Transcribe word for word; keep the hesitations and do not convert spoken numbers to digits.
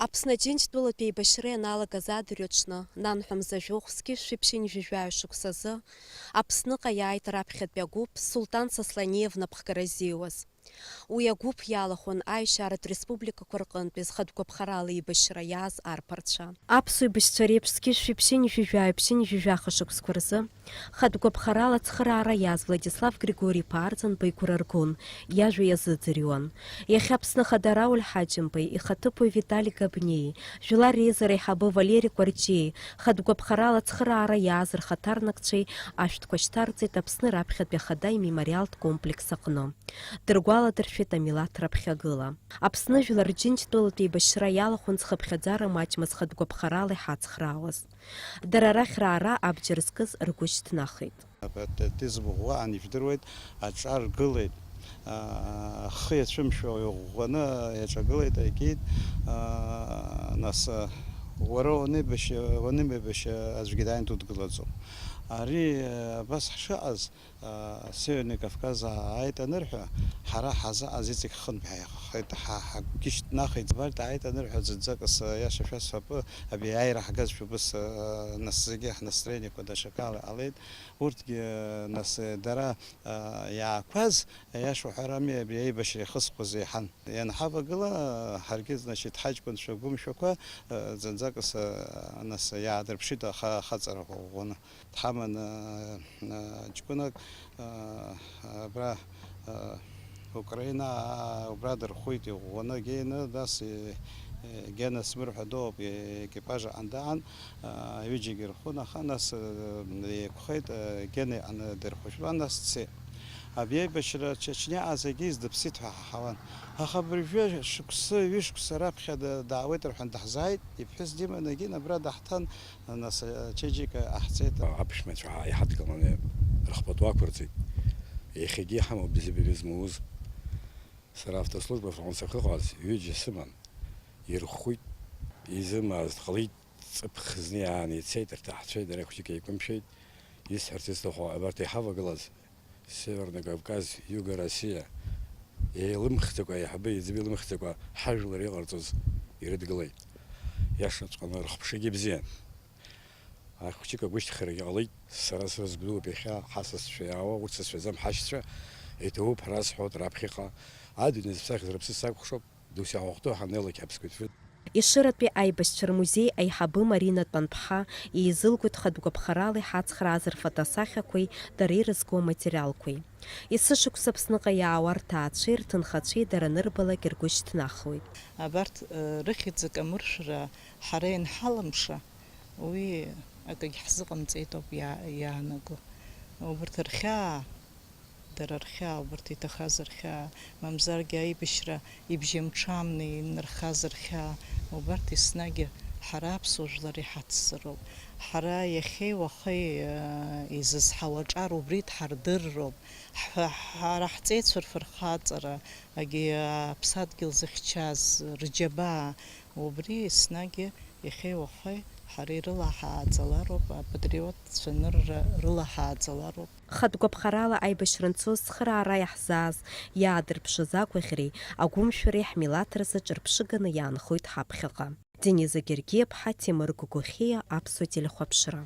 Аԥсны Аџьынџьтәылатә еибашьра ианалагаз адырҩаҽны, нанҳәа мза жәохә зқьи жәшәи ԥшьынҩажәи жәаҩа шықәсазы, Аԥсныҟа иааит раԥхьатәи агәыԥ Сулҭан Сосланиев напхгара ззиуаз. Уи агәыԥ иалахәын аешьаратә республикақәа рҟынтә зхатә гәаԥхарала еибашьра иааз арԥарцәа. Аԥсуа еибашьцәа реиԥш зқьи жәшәи ԥшьынҩажәи жәаҩа ԥшьынҩажәи жәаха шықәсқәа рзы, хатә гәаԥхарала ацхыраара иааз Владислав Григори-иԥа Арӡынба игәра ргон, иажәа иазыӡырҩуан. Иахьа Аԥсны Ахада Рауль Ҳаџьымбеи ихаҭыԥуаҩ Витали Габниеи, Жәлар Реизара аиҳабы Валери Кәарҷиеи, хатә гәаԥхарала ацхыраара иааз рхаҭарнакцәеи ашәҭқәа шьҭарҵеит Аԥсны раԥхьатәи ахада имемориалтә комплекс аҟны. Дыргәаладыршәеит амилаҭ раԥхьагыла. Аԥсны жәлар Рџьынџьтәылатә еибашьра иалахәын зхыԥхьаӡара маҷмыз хатә гәаԥхарала иҳацхраауаз. Дара рахь раара абџьар зкыз ргәы шьҭнахит. Апатриотизм ӷәӷәа ан ижәдыруеит, аҿар гылеит. Аа, ахы иацәымшәо иӷәӷәаны иаҿагылеит, егьит, аа, нас, уара уанеибашьы, уанеибашьы аӡәгьы дааин дудгылаӡом. Ари, абас ҳшыҟаз, Северный Кавказ ааит анырҳәа, ҳара ҳазыҟаз иҵегь хынтә ҳаихахеит, ҳа ҳагәгьы шьҭнахит. Абарҭ ааит анырҳәа, зынӡакыс, иаша шәасҳәап, абри аиааира ҳгазшәа убыс, нас зегьы ҳнастроениақәа даҽакала иҟалеит. Урҭгьы, нас, дара иаақәаз, аиаша уҳәарами, абри аибашьра ихысхуаз еиҳан. Ианҳавагыла, ҳаргьы, значит, ҳаҷкәынцәа гәымшәақәа, зынӡакыс, нас, иаадырԥшит аха-, ахаҵара ӷәӷәаны. Дҳаман, а, а, ҷкәынак, а, абра, а, Украина, а, убра дырхәит, иӷәӷәаны гены, нас, е, е, Гена Смыр ҳәа дууп, е, екипаж аҟны даан, а, ҩыџьагьы ирхәын, аха нас, а, еиқәхеит, а, Гена иҟны дырхәышәтәуан, нас дцеит. Абри аибашьра Чечниаҟа зегьы издыԥсит ҳәа ҳаҳауан. Аха абыржәы шықәсы, ҩышықәса раԥхьа да-, даауеит рҳәан даҳзааит, иԥҳәыс диманы егьин абра даҳҭан, Нас ачеиџьыка ҟаҳҵеит. Аԥшәмацәа ҳа-, иҳадгыланы рыхпату ақәырҵеит. Иахьагьы иҳамоуп бзиабаҩы змоуз. Сара автослужба афронт сахьыҟаз, ҩыџьа сыман. Ирхәит, изымааз ҟалеит, ҵыԥх зны иааны ицеит, рҭаҳцәеи дара хәҷык еиқәымшәеит. Исҳәарц исҭаху, абарҭ иҳавагылаз, Северный Кавказ, Юго Россия, еилымхӡакәа, аиҳабы иӡбы илымхӡакәа ҳажәлар иҟарҵоз ирыдгылеит. Иашаҵәҟьаны рыхԥшагьы бзиан. Ахәыҷык агәышьҭхарагьы ҟалеит, сара срызгәдууп иахьа ҳасасцәа иаауа, урҭ сацәаӡам ҳашьцәа, иҭабуп ҳара зҳәоит раԥхьаҟа. Адунеи зыԥсахыз рыԥсы сакәхшоуп, досу иаҳәахәтәу ҳаннеилак ҳаԥсуеит. Ешыратәи аибашьцәа рмузеи аиҳабы Марина Тәанԥҳа еизылгоит хатә гәаԥхарала иҳацхрааз рфотосахьақәеи дара ирызку аматериалқәеи. Есышықәса Аԥсныҟа иаауа рҭаацәеи рҭынхацәеи дара анырбалак ргәы шьҭнахуеит. Абарҭ, э, рыхьӡ акамыршәра ҳара ианҳалымша, уи акагь ҳзыҟамҵеит ауп иа-, иаанаго. Убарҭ рхьаа, дара рхьаа, убарҭ иҭахаз рхьаа, мамзаргьы аибашьра ибжьамҽамны инархаз рхьаа, убарҭ еснагь ҳара аԥсуа жәлар иҳацзароуп. Ҳара иахьеи уахеи, э, изызҳауа аҿар убри дҳардырроуп. Ҳҳәа-, ҳара ҳҵеицәа рфырхаҵара, егьи аԥсадгьыл зыхьчаз рџьабаа, убри еснагь иахьеи уахеи ҳара ирылаҳааӡалароуп, апатриотцәа анырра рылаҳааӡалароуп. Хатә гәаԥхарала аибашьра анцоз цхыраара иаҳзааз, иаадырԥшыз агәаӷьреи агәымшәареи ҳмилаҭ рзы ҿырԥшыганы иаанхоит ҳаԥхьаҟа. Дениза Гергиаԥҳа, Темыр Гогохиа, Аԥсуа телехәаԥшра.